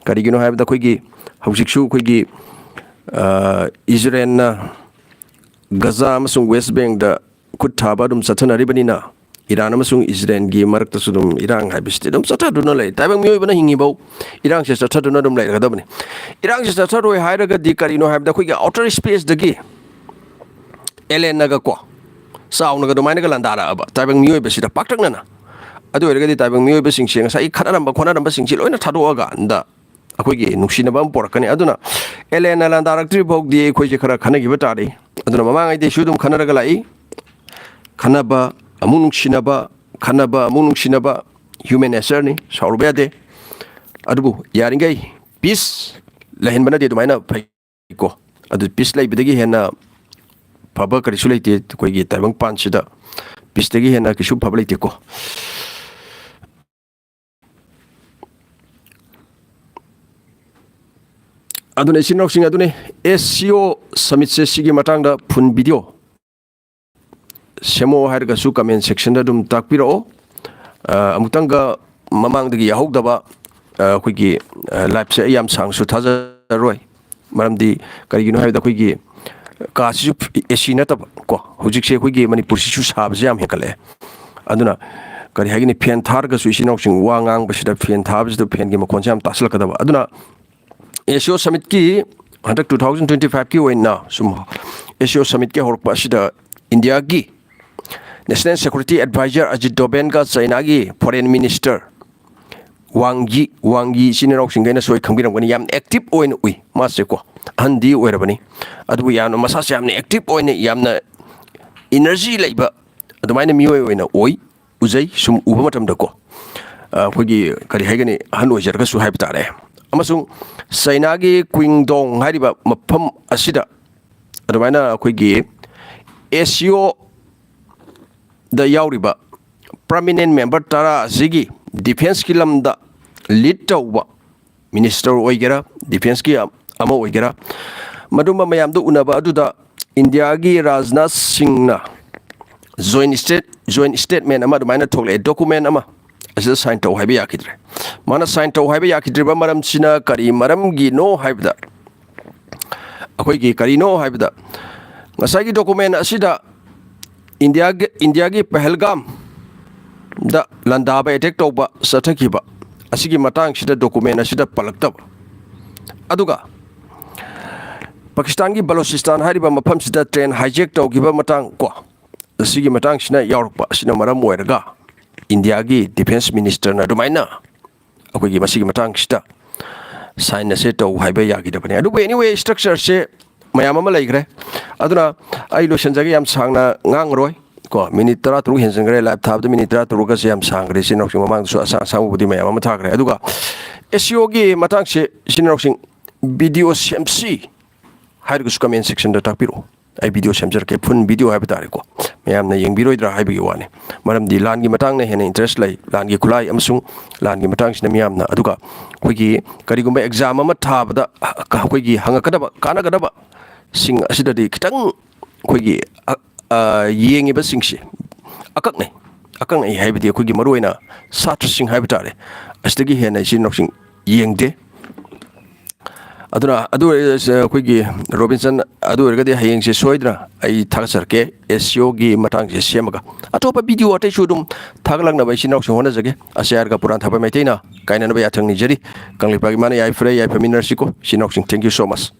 ꯀꯔꯤꯒꯤꯅꯣ ꯍꯥꯏꯕꯗ ꯑꯩꯈꯣꯏꯒꯤ ꯍꯧꯖꯤꯛꯁꯨ ꯑꯩꯈꯣꯏꯒꯤ, ꯑ, ꯏꯖꯔꯦꯜꯅ ꯒꯖꯥ ꯑꯃꯁꯨꯡ ꯋꯦꯁ ꯕꯦꯡꯗ ꯈꯨꯠ ꯊꯥꯕ ꯑꯗꯨꯝ ꯆꯠꯊꯅꯔꯤꯕꯅꯤꯅ, ꯏꯔꯥꯟ ꯑꯃꯁꯨꯡ ꯏꯖꯔꯦꯜꯒꯤ ꯃꯔꯛꯇꯁꯨ ꯑꯗꯨꯝ ꯏꯔꯥꯡ ꯍꯥꯏꯕꯁꯤꯗꯤ ꯑꯗꯨꯝ ꯆꯠꯊꯗꯨꯅ ꯂꯩ꯫ ꯇꯥꯏꯕꯪ ꯃꯤꯑꯣꯏꯕꯅ ꯍꯤꯡꯉꯤꯐꯧ ꯏꯔꯥꯡꯁꯦ ꯆꯠꯊꯗꯨꯅ ꯑꯗꯨꯝ ꯂꯩꯔꯒꯗꯕꯅꯤ꯫ ꯏꯔꯥꯡꯁꯦ ꯆꯠꯊꯔꯣꯏ ꯍꯥꯏꯔꯒꯗꯤ ꯀꯔꯤꯅꯣ ꯍꯥꯏꯕꯗ, ꯑꯩꯈꯣꯏꯒꯤ ꯑꯥꯎꯇꯔ ꯁ꯭ꯄꯦꯁꯇꯒꯤ ꯑꯦꯂꯦꯟꯅꯒ ꯀꯣ, ꯆꯥꯎꯅꯒ ꯑꯗꯨꯃꯥꯏꯅꯒ ꯂꯥꯟꯗꯥꯔꯛꯑꯕ ꯇꯥꯏꯕꯪ ꯃꯤꯑꯣꯏꯕꯁꯤꯗ ꯄꯥꯛꯇꯛꯅꯅ, ꯑꯗꯨ ꯑꯣꯏꯔꯒꯗꯤ ꯇꯥꯏꯕꯪ ꯃꯤꯑꯣꯏꯕꯁꯤꯡꯁꯦ ꯉꯁꯥꯏꯒꯤ ꯈꯠꯅꯔꯝꯕ ꯈꯣꯠꯅꯔꯝꯕꯁꯤꯡꯁꯦ ꯂꯣꯏꯅ ꯊꯥꯗꯣꯛꯑꯀꯥꯟꯗ ꯑꯩꯈꯣꯏꯒꯤ ꯅꯨꯡꯁꯤꯅꯕ ꯑꯃ ꯄꯣꯔꯛꯀꯅꯤ꯫ ꯑꯗꯨꯅ ꯑꯦꯂꯦꯟꯅ ꯂꯥꯟꯗꯥꯔꯛꯇ꯭ꯔꯤ ꯐꯥꯎꯗꯤ ꯑꯩꯈꯣꯏꯁꯦ ꯈꯔ ꯈꯟꯅꯈꯤꯕ ꯇꯥꯔꯤ꯫ ꯑꯗꯨꯅ ꯃꯃꯥꯡꯉꯩꯗꯩꯁꯨ ꯑꯗꯨꯝ ꯈꯟꯅꯔꯒ ꯂꯥꯛꯏ꯫ ꯈꯟꯅꯕ ꯑꯃꯨꯛ ꯅꯨꯡꯁꯤꯅꯕ, ꯈꯟꯅꯕ ꯑꯃꯨꯛ ꯅꯨꯡꯁꯤꯅꯕ, ꯍ꯭ꯌꯨꯃꯦꯟ ꯅꯦꯆꯔꯅꯤ, ꯁꯥꯎꯔꯨꯕ ꯌꯥꯗꯦ꯫ ꯑꯗꯨꯕꯨ ꯌꯥꯔꯤꯈꯩ ꯄꯤꯁ ꯂꯩꯍꯟꯕꯅꯗꯤ ꯑꯗꯨꯃꯥꯏꯅ ꯐꯩꯀꯣ꯫ ꯑꯗꯨ ꯄꯤꯁ ꯂꯩꯕꯗꯒꯤ ꯍꯦꯟꯅ ꯐꯕ ꯀꯔꯤꯁꯨ ꯂꯩꯇꯦ ꯑꯩꯈꯣꯏꯒꯤ ꯇꯥꯏꯕꯪꯄꯥꯟꯁꯤꯗ꯫ ꯄꯤꯁꯇꯒꯤ ꯍꯦꯟꯅ ꯀꯩꯁꯨ ꯐꯕ ꯂꯩꯇꯦꯀꯣ꯫ ꯑꯗꯨꯅ ꯏꯆꯤꯟ ꯏꯅꯥꯎꯁꯤꯡ, ꯑꯗꯨꯅꯤ ꯑꯦꯁ ꯁꯤ ꯑꯣ ꯁꯃꯤꯠꯁꯦ, ꯁꯤꯒꯤ ꯃꯇꯥꯡꯗ ꯐꯨꯜ ꯚꯤꯗꯤꯑꯣ ꯁꯦꯝꯃꯛꯑꯣ ꯍꯥꯏꯔꯒꯁꯨ ꯀꯃꯦꯟ ꯁꯦꯛꯁꯟꯗ ꯑꯗꯨꯝ ꯇꯥꯛꯄꯤꯔꯛꯑꯣ꯫ ꯑ, ꯑꯃꯨꯛꯇꯪꯒ ꯃꯃꯥꯡꯗꯒꯤ ꯌꯥꯎꯍꯧꯗꯕ, ꯑ, ꯑꯩꯈꯣꯏꯒꯤ, ꯑ, ꯂꯥꯏꯞꯁꯦ ꯑꯩ ꯌꯥꯝ ꯁꯥꯡꯅꯁꯨ ꯊꯥꯖꯔꯣꯏ꯫ ꯃꯔꯝꯗꯤ ꯀꯔꯤꯒꯤꯅꯣ ꯍꯥꯏꯕꯗ, ꯑꯩꯈꯣꯏꯒꯤ ꯀꯥꯁꯤꯁꯨ ꯑꯦ ꯁꯤ ꯅꯠꯇꯕ ꯀꯣ, ꯍꯧꯖꯤꯛꯁꯦ ꯑꯩꯈꯣꯏꯒꯤ ꯃꯅꯤꯄꯨꯔꯁꯤꯁꯨ ꯁꯥꯕꯁꯦ ꯌꯥꯝ ꯍꯦꯟꯒꯠꯂꯛꯑꯦ꯫ ꯑꯗꯨꯅ ꯀꯔꯤ ꯍꯥꯏꯒꯅꯤ, ꯐꯦꯟ ꯊꯥꯔꯒꯁꯨ ꯏꯆꯤꯟ ꯏꯅꯥꯎꯁꯤꯡ ꯋꯥ ꯉꯥꯡꯕꯁꯤꯗ ꯐꯦꯟ ꯊꯥꯕꯁꯤꯗ ꯐꯦꯟꯒꯤ ꯃꯈꯣꯟꯁꯦ ꯌꯥꯝ ꯇꯥꯁꯤꯜꯂꯛꯀꯗꯕ꯫ ꯑꯗꯨꯅ ꯑꯦꯁ ꯁꯤ ꯑꯣ ꯁꯃꯤꯠꯀꯤ ꯍꯟꯗꯛ ꯇꯨ ꯊꯥꯎꯖꯟ ꯇ꯭ꯋꯦꯟꯇꯤ ꯐꯥꯏꯚꯀꯤ ꯑꯣꯏꯅ ꯁꯨꯝ ꯑꯦꯁ ꯁꯤ ꯑꯣ ꯁꯃꯤꯠꯀꯤ ꯍꯧꯔꯛꯄ ꯑꯁꯤꯗ ꯏꯟꯗꯤꯌꯥꯒꯤ ꯅꯦꯁꯅꯦꯜ ꯁꯦꯀ꯭ꯌꯨꯔꯤꯇꯤ ꯑꯦꯗꯚꯥꯏꯖꯔ ꯑꯖꯤꯠ ꯗꯣꯚꯦꯜꯒ ꯆꯩꯅꯥꯒꯤ ꯐꯣꯔꯦꯟ ꯃꯤꯅꯤꯁꯇꯔ ꯋꯥꯡ ꯌꯤ, ꯋꯥꯡ ꯌꯤ ꯏꯆꯤꯟ ꯏꯅꯥꯎꯁꯤꯡꯈꯩꯅ ꯁꯣꯏ ꯈꯪꯕꯤꯔꯝꯒꯅꯤ, ꯌꯥꯝꯅ ꯑꯦꯛꯇꯤꯚ ꯑꯣꯏꯅ ꯎꯏ ꯃꯥꯁꯦꯀꯣ꯫ ꯑꯍꯟꯗꯤ ꯑꯣꯏꯔꯕꯅꯤ, ꯑꯗꯨꯕꯨ ꯌꯥꯝꯅ ꯃꯁꯥꯁꯦ ꯌꯥꯝꯅ ꯑꯦꯛꯇꯤꯚ ꯑꯣꯏꯅ, ꯌꯥꯝꯅ ꯏꯅꯔꯖꯤ ꯂꯩꯕ ꯑꯗꯨꯃꯥꯏꯅ ꯃꯤꯑꯣꯏ ꯑꯣꯏꯅ ꯑꯣꯏ, ꯎꯖꯩ ꯁꯨꯝ ꯎꯕ ꯃꯇꯝꯗꯀꯣ꯫ ꯑ, ꯑꯩꯈꯣꯏꯒꯤ ꯀꯔꯤ ꯍꯥꯏꯒꯅꯤ, ꯑꯍꯟ ꯑꯣꯏꯖꯔꯒꯁꯨ ꯍꯥꯏꯕ ꯇꯥꯔꯦ꯫ ꯑꯃꯁꯨꯡ ꯆꯩꯅꯥꯒꯤ ꯀ꯭ꯋꯤꯡꯗꯣꯡ ꯍꯥꯏꯔꯤꯕ ꯃꯐꯝ ꯑꯁꯤꯗ ꯑꯗꯨꯃꯥꯏꯅ ꯑꯩꯈꯣꯏꯒꯤ ꯑꯦꯁ ꯁꯤ ꯑꯣꯗ ꯌꯥꯎꯔꯤꯕ ꯄꯔꯃꯤꯅꯦꯟ ꯃꯦꯝꯕꯔ ꯇꯔꯥ ꯑꯁꯤꯒꯤ ꯗꯤꯐꯦꯟꯁꯀꯤ ꯂꯝꯗ ꯂꯤꯗ ꯇꯧꯕ ꯃꯤꯅꯤꯁꯇꯔ ꯑꯣꯏꯒꯦꯔꯥ, ꯗꯤꯐꯦꯟꯁꯀꯤ ꯑꯃ ꯑꯣꯏꯒꯦꯔꯥ, ꯃꯗꯨꯝꯕ ꯃꯌꯥꯝꯗꯨ ꯎꯅꯕ ꯑꯗꯨꯗ ꯏꯟꯗꯤꯌꯥꯒꯤ ꯔꯥꯖꯅꯥꯊ ꯁꯤꯡꯅ ꯖꯣꯏꯟ ꯁ꯭ꯇꯦꯠ ꯖꯣꯏꯟ ꯁ꯭ꯇꯦꯠꯃꯦꯟ ꯑꯃ ꯑꯗꯨꯃꯥꯏꯅ ꯊꯣꯛꯂꯛꯑꯦ, ꯗꯣꯀꯨꯃꯦꯟ ꯑꯃ꯫ ꯑꯁꯤꯗ ꯁꯥꯏꯟ ꯇꯧ ꯍꯥꯏꯕ ꯌꯥꯈꯤꯗ꯭ꯔꯦ꯫ ꯃꯥꯅ ꯁꯥꯏꯟ ꯇꯧ ꯍꯥꯏꯕ ꯌꯥꯈꯤꯗ꯭ꯔꯤꯕ ꯃꯔꯝꯁꯤꯅ ꯀꯔꯤ ꯃꯔꯝꯒꯤꯅꯣ ꯍꯥꯏꯕꯗ, ꯑꯩꯈꯣꯏꯒꯤ ꯀꯔꯤꯅꯣ ꯍꯥꯏꯕꯗ, ꯉꯁꯥꯏꯒꯤ ꯗꯣꯀꯨꯃꯦꯟ ꯑꯁꯤꯗ ꯏꯟꯗꯤꯌꯥꯒꯤ ꯏꯟꯗꯤꯌꯥꯒꯤ ꯄꯍꯜꯒꯥꯝꯗ ꯂꯥꯟꯗꯥꯕ, ꯑꯦꯇꯦꯛ ꯇꯧꯕ ꯆꯠꯊꯈꯤꯕ ꯑꯁꯤꯒꯤ ꯃꯇꯥꯡꯁꯤꯗ ꯗꯣꯀꯨꯃꯦꯟ ꯑꯁꯤꯗ ꯄꯜꯂꯛꯇꯕ, ꯑꯗꯨꯒ ꯄꯥꯀꯤꯁꯇꯥꯟꯒꯤ ꯕꯂꯣꯆꯤꯁꯇꯥꯟ ꯍꯥꯏꯔꯤꯕ ꯃꯐꯝꯁꯤꯗ ꯇ꯭ꯔꯦꯟ ꯍꯥꯏꯖꯦꯛ ꯇꯧꯈꯤꯕ ꯃꯇꯥꯡ ꯀꯣ, ꯑꯁꯤꯒꯤ ꯃꯇꯥꯡꯁꯤꯅ ꯌꯥꯎꯔꯛꯄ ꯑꯁꯤꯅ ꯃꯔꯝ ꯑꯣꯏꯔꯒ ꯏꯟꯗꯤꯌꯥꯒꯤ ꯗꯤꯐꯦꯟꯁ ꯃꯤꯅꯤꯁꯇꯔꯅ ꯑꯗꯨꯃꯥꯏꯅ ꯑꯩꯈꯣꯏꯒꯤ ꯃꯁꯤꯒꯤ ꯃꯇꯥꯡꯁꯤꯗ ꯁꯥꯏꯟ ꯑꯁꯦ ꯇꯧ ꯍꯥꯏꯕ ꯌꯥꯈꯤꯗꯕꯅꯤ꯫ ꯑꯗꯨꯕꯨ anyway, ꯁ꯭ꯇ꯭ꯔꯛꯆꯔꯁꯦ ꯃꯌꯥꯝ ꯑꯃ ꯂꯩꯈ꯭ꯔꯦ꯫ ꯑꯗꯨꯅ ꯑꯩ ꯂꯣꯏꯁꯤꯟꯖꯒꯦ, ꯌꯥꯝ ꯁꯥꯡꯅ ꯉꯥꯡꯉꯔꯣꯏ꯫ ꯀꯣ, ꯃꯤꯅꯤꯠ ꯇꯔꯥ ꯇꯔꯨꯛ ꯍꯦꯟꯖꯤꯟꯈ꯭ꯔꯦ꯫ ꯂꯥꯏꯚ ꯊꯥꯕꯗ ꯃꯤꯅꯤꯠ ꯇꯔꯥ ꯇꯔꯨꯛꯀꯁꯦ ꯌꯥꯝ ꯁꯥꯡꯈ꯭ꯔꯦ꯫ ꯏꯆꯤꯟ ꯏꯅꯥꯎꯁꯤꯡ ꯃꯃꯥꯡꯗꯁꯨ ꯑꯁꯥꯡ ꯑꯁꯥꯡꯕꯕꯨꯗꯤ ꯃꯌꯥꯝ ꯑꯃ ꯊꯥꯈ꯭ꯔꯦ꯫ ꯑꯗꯨꯒ ꯑꯦꯁ ꯁꯤ ꯑꯣꯒꯤ ꯃꯇꯥꯡꯁꯦ, ꯏꯆꯤꯟ ꯏꯅꯥꯎꯁꯤꯡ, ꯚꯤꯗꯤꯑꯣ ꯁꯦꯝꯁꯤ ꯍꯥꯏꯔꯒꯁꯨ ꯀꯃꯦꯟ ꯁꯦꯛꯁꯟꯗ ꯇꯥꯛꯄꯤꯔꯛꯑꯣ꯫ ꯑꯩ ꯚꯤꯗꯤꯑꯣ ꯁꯦꯝꯖꯔꯛꯀꯦ, ꯐꯨꯜ ꯚꯤꯗꯤꯑꯣ ꯍꯥꯏꯕ ꯇꯥꯔꯦꯀꯣ꯫ ꯃꯌꯥꯝꯅ ꯌꯦꯡꯕꯤꯔꯣꯏꯗ꯭ꯔꯥ ꯍꯥꯏꯕꯒꯤ ꯋꯥꯅꯤ꯫ ꯃꯔꯝꯗꯤ ꯂꯥꯟꯒꯤ ꯃꯇꯥꯡꯅ ꯍꯦꯟꯅ ꯏꯟꯇꯔꯦꯁ ꯂꯩ, ꯂꯥꯟꯒꯤ ꯈꯨꯠꯂꯥꯏ ꯑꯃꯁꯨꯡ ꯂꯥꯟꯒꯤ ꯃꯇꯥꯡꯁꯤꯅ ꯃꯤꯌꯥꯝꯅ꯫ ꯑꯗꯨꯒ ꯑꯩꯈꯣꯏꯒꯤ ꯀꯔꯤꯒꯨꯝꯕ ꯑꯦꯛꯖꯥꯝ ꯑꯃ ꯊꯥꯕꯗ ꯑꯩꯈꯣꯏꯒꯤ ꯍꯪꯉꯛꯀꯗꯕ, ꯀꯥꯟꯅꯒꯗꯕꯁꯤꯡ ꯑꯁꯤꯗꯗꯤ ꯈꯤꯇꯪ ꯑꯩꯈꯣꯏꯒꯤ ꯑ-, ꯑ, ꯌꯦꯡꯉꯤꯕꯁꯤꯡꯁꯦ ꯑꯀꯛꯅꯩ꯫ ꯑꯀꯛꯅꯩ ꯍꯥꯏꯕꯗꯤ ꯑꯩꯈꯣꯏꯒꯤ ꯃꯔꯨꯑꯣꯏꯅ ꯁꯥꯇ꯭ꯔꯁꯤꯡ ꯍꯥꯏꯕ ꯇꯥꯔꯦ, ꯑꯁꯤꯗꯒꯤ ꯍꯦꯟꯅ ꯏꯆꯤꯟ ꯏꯅꯥꯎꯁꯤꯡ ꯌꯦꯡꯗꯦ꯫ ꯑꯗꯨꯅ ꯑꯗꯨ ꯑꯣꯏꯔ-, ꯑꯩꯈꯣꯏꯒꯤ ꯔꯣꯕꯤꯟꯁꯟ, ꯑꯗꯨ ꯑꯣꯏꯔꯒꯗꯤ ꯍꯌꯦꯡꯁꯦ ꯁꯣꯏꯗꯅ ꯑꯩ ꯊꯥꯒꯠꯆꯔꯛꯀꯦ ꯑꯦꯁ ꯁꯤ ꯑꯣꯒꯤ ꯃꯇꯥꯡꯁꯦ ꯁꯦꯝꯃꯒ꯫ ꯑꯇꯣꯞꯄ ꯚꯤꯗꯤꯑꯣ ꯑꯇꯩꯁꯨ ꯑꯗꯨꯝ ꯊꯥꯒꯠꯂꯛꯅꯕ ꯏꯆꯤꯟ ꯏꯅꯥꯎꯁꯤꯡ ꯍꯣꯠꯅꯖꯒꯦ꯫ ꯑꯁꯤ ꯍꯥꯏꯔꯒ ꯄꯨꯔꯥꯟ ꯊꯥꯕ ꯃꯩꯇꯩꯅ ꯀꯥꯏꯅꯅꯕ ꯌꯥꯊꯪ ꯅꯤꯖꯔꯤ꯫ ꯀꯪꯂꯩꯄꯥꯛ ꯏꯃꯥꯅ ꯌꯥꯏꯐꯔꯦ, ꯌꯥꯏꯐꯃꯤꯟꯅꯔꯁꯤꯀꯣ ꯏꯆꯤꯟ ꯏꯅꯥꯎꯁꯤꯡ꯫ Thank you so much꯫